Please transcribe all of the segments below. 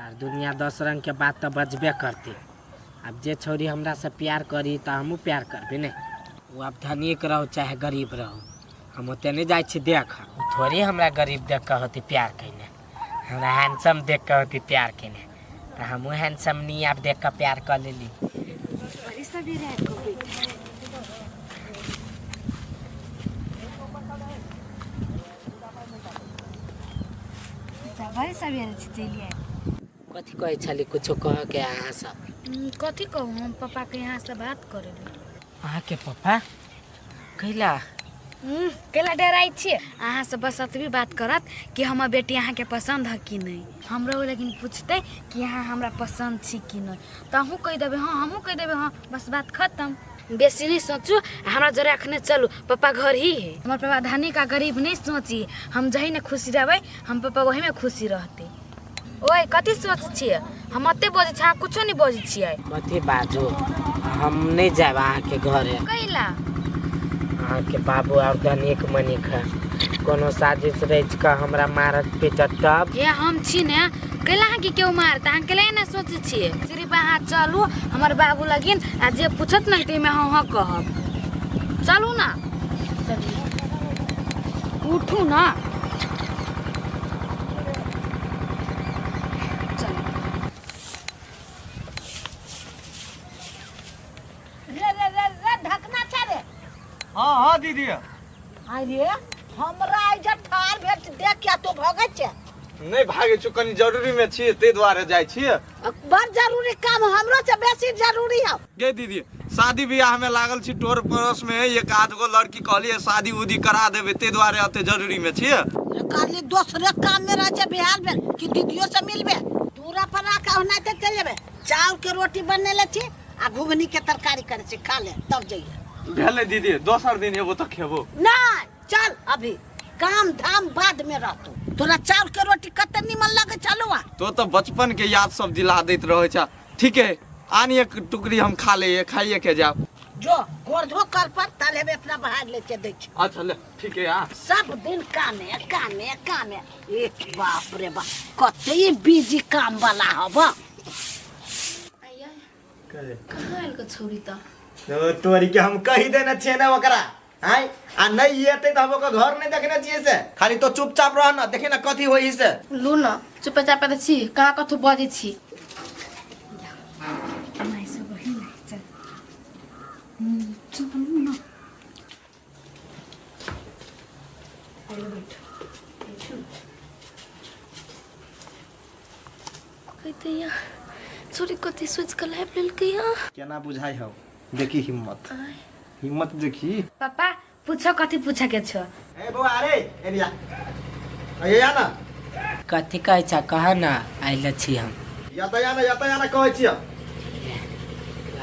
सार दुनिया 10 रंग के बात तऽ बजबे करते। आब जे छौरी हमरा से प्यार करी तऽ हमहूँ प्यार करबै ने। ओ आब धनिक रहो चाहे गरीब रहो, हम ओते नहि जाइ छी देख। ओ थोड़े हमरा गरीब देख कऽ होती प्यार कयने, हमरा हैंडसम देख कऽ होती प्यार कयने, तऽ हमहूँ हैंडसम नहीं आब देख कऽ प्यार कऽ लेली। बड़ी सबेरे आबि कऽ बैठल। अच्छा, बड़ी सबेरे छी चलि आयल। कथी कहै छली? कुछो कह के अहाँ सब। कथी कहू, हम पापा के यहाँ से बात करेली। अहाँके पप्पा कैला? कैला डराइ छियै? अहाँ से बस एतबी बात करत कि हमर बेटी अहाँके पसन्द है कि नहि। हमरो लेकिन पूछतै कि अहाँ हमरा पसन्द छी कि नहि, तऽ अहूँ कहि देबै हँ, हमहूँ कहि देबै हँ, बस बात खतम। बेसी नहि सोचू, हमरा जरे अखने चलू, पप्पा घर ही है। हमर पापा धनिक आ गरीब नहि सोची, हम जही ने खुशी रहबै हम पापा वही में खुशी रहते। ओए कथी सोच छियै? हम एते बजै छी, अहाँ कुछो नहि बजै छियै। कथी बाजू, हम नहि जायब अहाँके घरे। कैला? अहाँके बाबू और धनिक मनिक है, कोनो साजिश रचि कऽ हमरा मारत पीटत तब। हे हम छी ने, कैला अहाँके केओ मारत? अहाँ कैला एना सोचै छियै? सिर्फ अहाँ चलू हमर बाबू लगिन, आ जे पूछत ने ताहिमे हँ हँ कहब। चलू ना, उठू ना, चलू। रे रे रे रे, ढकना छै रे। हाँ हाँ दीदी। आइ रे, हमरा एहिजा ठार भेल देख के तू भगै छै? नहि भागै छी, कनी जरूरी में छी ताहि दुआरे जाइ छी। बड़ जरूरी काम? हमरो से बेसी जरूरी है। गे दीदी, शादी बियाह में लागल छी, टोर पड़ोस में एक आध गो लड़की कहलिए शादी उदी करा देबै, ताहि दुआरे एते जरूरी में छी। कहली दोसरे काम में रह छै बिहार में कि दीदियो से मिलबे? दूरा पर आके ओनाहिते चलि जेबै? चाउर के रोटी बनेले छी आ घुघनी के तरकारी करै छी, खा ले तब जइए। भेलै दीदी, दोसर दिन एबो तऽ खेबो। नहीं, चल अभी, काम धाम बाद में रहतो। तोरा चाउर के रोटी कते निमन लगे छलुआ। तो तऽ बचपन के याद सब दिला दैत रहै छ। ठीक है, आन एक टुकड़ी हम खा ले, खाइए के जाब। जो गोर धो कल पर, ताले हम अपना बाहर लेके दै छी। अच्छा ले, ठीक है। आ सब दिन कामे कामे कामे। एक बाप रे बाप, कते बिजी काम वाला हब। कहाँ आयल के छौरी तऽ? तोरी के हम कहि देने छियै ने ओकरा, आय आ नहीं एतै तऽ हम ओकर घर नहीं देखने छियै से। खाली तो चुपचाप रह ना, देखी ना कथी होई से। लू न, चुपचाप तऽ छी, कहाँ कथू बजै छी। माय सब वही नहीं चल, चलू ना। अरे बैठो बैठो। कहते यहाँ छोरी कथी सोच के लाइफ लेलकै यहाँ? केना बुझाइ हौ, देखी हिम्मत, हिम्मत देखी। पापा पूछो, कथी पूछे के छो? ए बौआ, अरे एनिया अये या ना। कथी कहै छ, कह ना, आइल छी हम। या तऽ या ना, या तऽ या ना कहै छियै।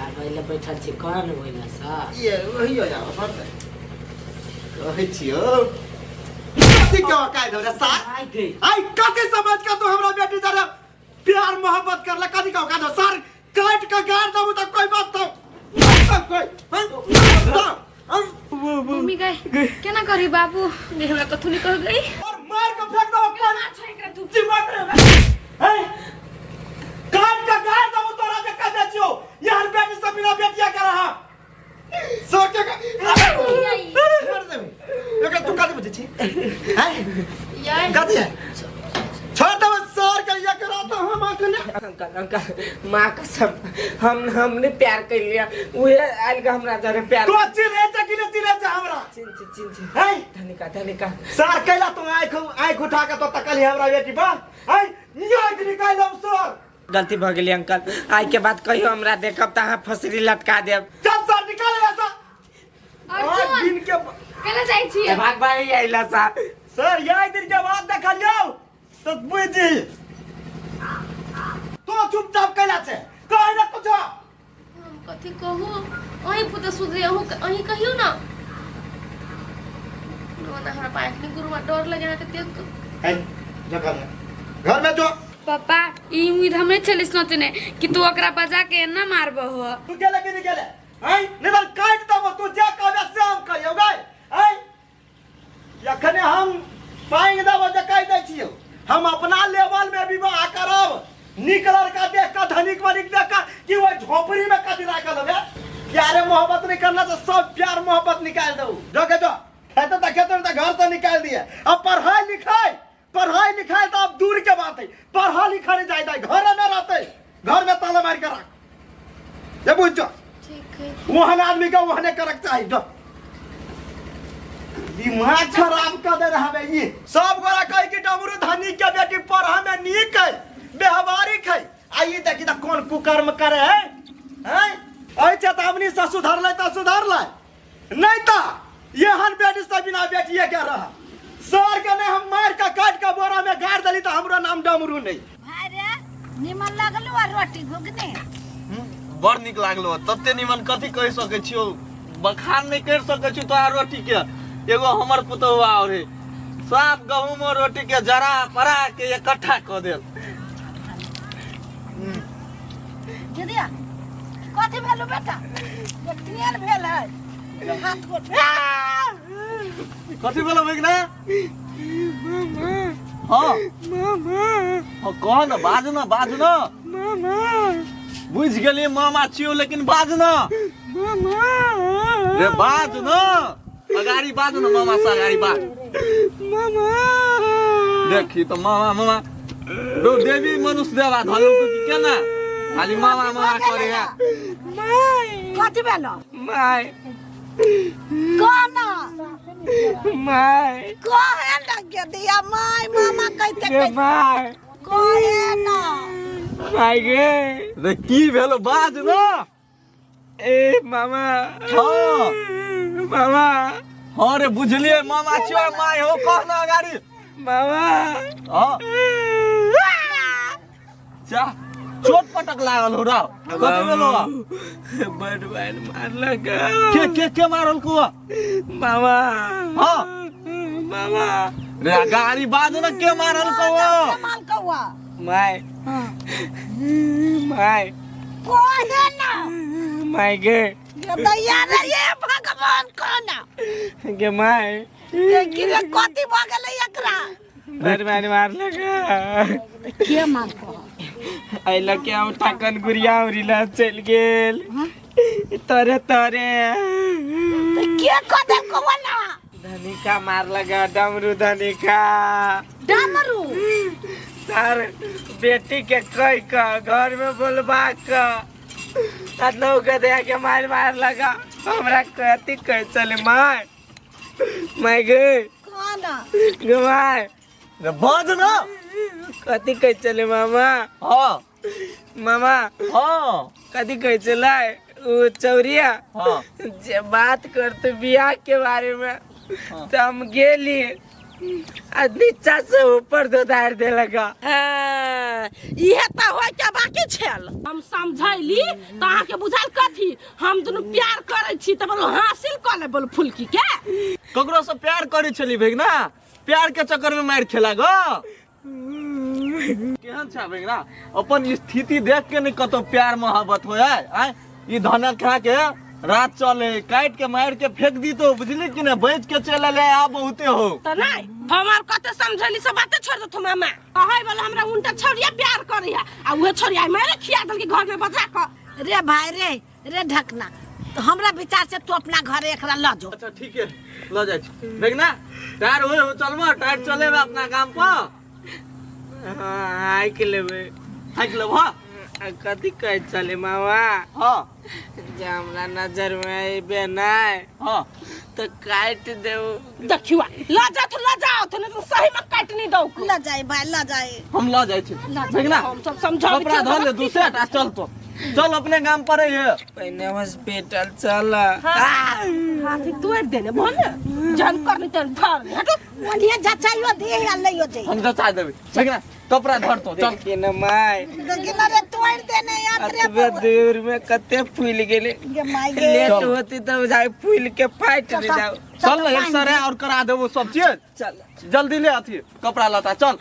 आबै लए बैठल छी, कह ने ओहिला सँ। ये वही हो या पर कहै छियौ। कथी के औकात हो रे सार? आइ गई। आई कथी समझ के तू हमरा बेटी जरा प्यार मोहब्बत करला? कथी के औकात हो सार? काट के गाड़ देबू तऽ कोई बात तो कोई मम्मी गए, केना करी बाबू गे, हमरा कथू नहीं कह गई। और मार के फेंक दो कोन दिमाग रे। ए काट के गाड़ देबू तोरा जे कह दे छियो यार, बेटी से बिना बेटिया के रहा सोचे के मार देबू एकरा। तू कथी बुझै छी हैं? यार कथी है? छोड़ देबो सर के एकरा तो हम अखने। अंकल अंकल, माँ कसम, हम हमने प्यार कर लिया, उहे आयल के हमरा जरे प्यार। तो चिल्ले छै कि नहि चिल्ले छै हमरा? चिन चिन चिन चिन। हैं? धनिका धनिका। सर कैला तू आँख आँख उठा के तो तकली हमरा बेटी पर? हैं, आँख निकालि देब सर। गलती भऽ गेली अंकल, आइ के बाद कहियो हमरा देखब तऽ अहाँ फसरी लटका देब। चल सर, निकाल ऐसा अर्जुन दिन के। केना जाइ छी? भाग भाई आइला सा। सर, यही दिन के बाद देखलियौ तो बुझ जी। तो चुपचाप कैला छै, कहि ना कुछ। हम कथी कहू? अहीं पुते सुधरी, अहूँ अहीं कहियौ ना। ना हमरा पास नहीं गुरुआ, डर लगे अहाँके देख के। है जो घर में, घर में जो। पापा, ई उम्मीद हम नहीं छली सोचने कि तू ओकरा बजा के एना मारबो हो। तू गेले कि नहीं गेले? हैं, नहीं तो काट देबो। तू जे कहबे से हम करियौ गै। हैं, एखने हम पानि देबो जे कहि दै छियौ, हम अपना लेवल में विवाह करब। नीक लड़का देख कऽ धनिक वनिक देख कऽ कि ओहि झोपड़ी में कथी राखल होबे? प्यारे मोहब्बत नहीं करना तो सब प्यार मोहब्बत निकाल दो। जो के जो खेते तो खेते तो घर से निकाल दिए। अब पढ़ाई लिखाई, पढ़ाई लिखाई तो अब दूर के बात है, पढ़ा लिखा नहीं जाए, घर में रहते, घर में ताला मार के रख। ये बुझ जो ठीक है। वहन आदमी का वहने करक चाहिए। जो दिमाग खराब कर दे रहा है ये सब गोरा कहे कि डमरू धनी के बेटी पढ़ा में नीक है, व्यवहारिक है। आ ई देखी त कौन कुकर्म करे है, हैं? ऐ चेतावनी से सुधर ले तो सुधर ले, नहीं तो यहन बेटी से बिना बेटिए के रहा। सर के नहीं हम मार के काट के बोरा में गाड़ देली तो हमरो नाम डमरू नहीं। भाई रे निमन लागलो आ रोटी घुगनी बड़ निक लागलो। तते निमन कथी कहि सकै छियौ, बखान नहीं कर सकै छियौ तोरा रोटी के। एगो हमर पुतहुआ और है साफ गहूम और रोटी के जरा परा के इकट्ठा कऽ देल। दीदिया कथी भेलो बेटा? केहन भेल है हाथ गोड़? कथी भेलो मेघना? हाँ हाँ कह न, बाज न, बाज न। बुझ गेलियै मामा छियौ, लेकिन बाज न रे, बाज न, अगाड़ी बाज न, मामा से अगाड़ी बाज। देखी तो मामा मामा रो देवी मनुष्य देवा धरल की केना खाली मामा मामा करे है। कथी भेलो? My कह न। My कहे लग दिया my मामा कहते गे कहते my कहे न my गे रे की भेलो बाज न। ए मामा। हाँ मामा। हाँ रे बुझलिए मामा छियो my हो, कह न अगाड़ी मामा। हाँ जा चोट पटक लागल हो राव, कथी भेलो? बड मार मारलक। के के के मारल को? मामा। हाँ मामा रे गाड़ी बाज न, के मारल को? माल कौआ my my कहे न my गे ये दैया रे ये भगवान कह न गे my देखी रे कथी भऽ गेलै एकरा? बड मार मारलक। के माल कह? अइला के हम ठाकन गुड़िया उड़िला चलि गेल तरे तरे। तऽ के कह देल कौआ ना? धनिका मारलक, डमरू धनिका। डमरू तार बेटी के कह के घर में बोलबा के आ नौ गधेया के मार मार लगा। हमरा कथी कह चले my my गे कह न गे my रे बाज न। कथी कह चले मामा? हाँ मामा हाँ कथी कह चले उ चौरिया हाँ जे बात करते बियाह के बारे में तो हम गेली आ नीचा से ऊपर धोधार देलक। हाँ, इहे तऽ होय के बाकी छल। हम समझैली तऽ अहाँके बुझायल कथी? हम दुनू प्यार करै छी तऽ बोलू हासिल कऽ ले, बोलू फुलकी के। ककरो से प्यार करै छली भेगना, प्यार के चक्कर में मार खेला गो। केहन छ भेगना, अपन स्थिति देख के नहीं कतौ प्यार मोहब्बत होय। आय ई धनक खा के रात चले काट के मार के फेंक दी तो बुझली कि ना, बच के चल ले आ बहुते हो। तऽ नहि हम आर कते समझैली सब बाते छोड़ देथु मामा। कहै वाला हमरा उनटा छौरिया प्यार करै है आ उहे छौरिया मारे खिया देलकै घर में बजा कऽ। रे भाई रे रे ढकना, तो हमरा विचार से तू अपना घर एकरा ल जो। अच्छा ठीक है ल जाइ छी भेगना, टायर होय हो चलबो, टायर चलेबे अपना काम पर। हाँ हाइक लेबै। हाइक लेबो? हाँ आ कथी कहै छलै मामा? हाँ जे हमरा नजर में अयबे नहि हाँ तऽ काटि देब। देखियो ल जाथु ल जाओ, नहीं तो सही में काट नहीं दौ। ल जाए भाई ल जाए। हम ल जाइ छी भेगना, हम सब समझाबै कपड़ा धर ले दू सेट आ चल तो चल अपने गाम पर है। पहिने हॉस्पिटल चल। हाथी तोड़ देने बोल जहन करनी तहन फाड़ दे। हटो ओनिए जचाइयो दे आ लइयो जाई। हम जचा देबै भेगना, कपड़ा धर तो चल। देखी न my देखी न रे तोड़ देने यार रे अतबे दूर में कते फूल गेले। गे my गे। लेट होती तब जाय फूल के फाटि नहीं जाओ। चल ना एक सर और करा देबो सब चीज। चल जल्दी ले अथी कपड़ा लता चल।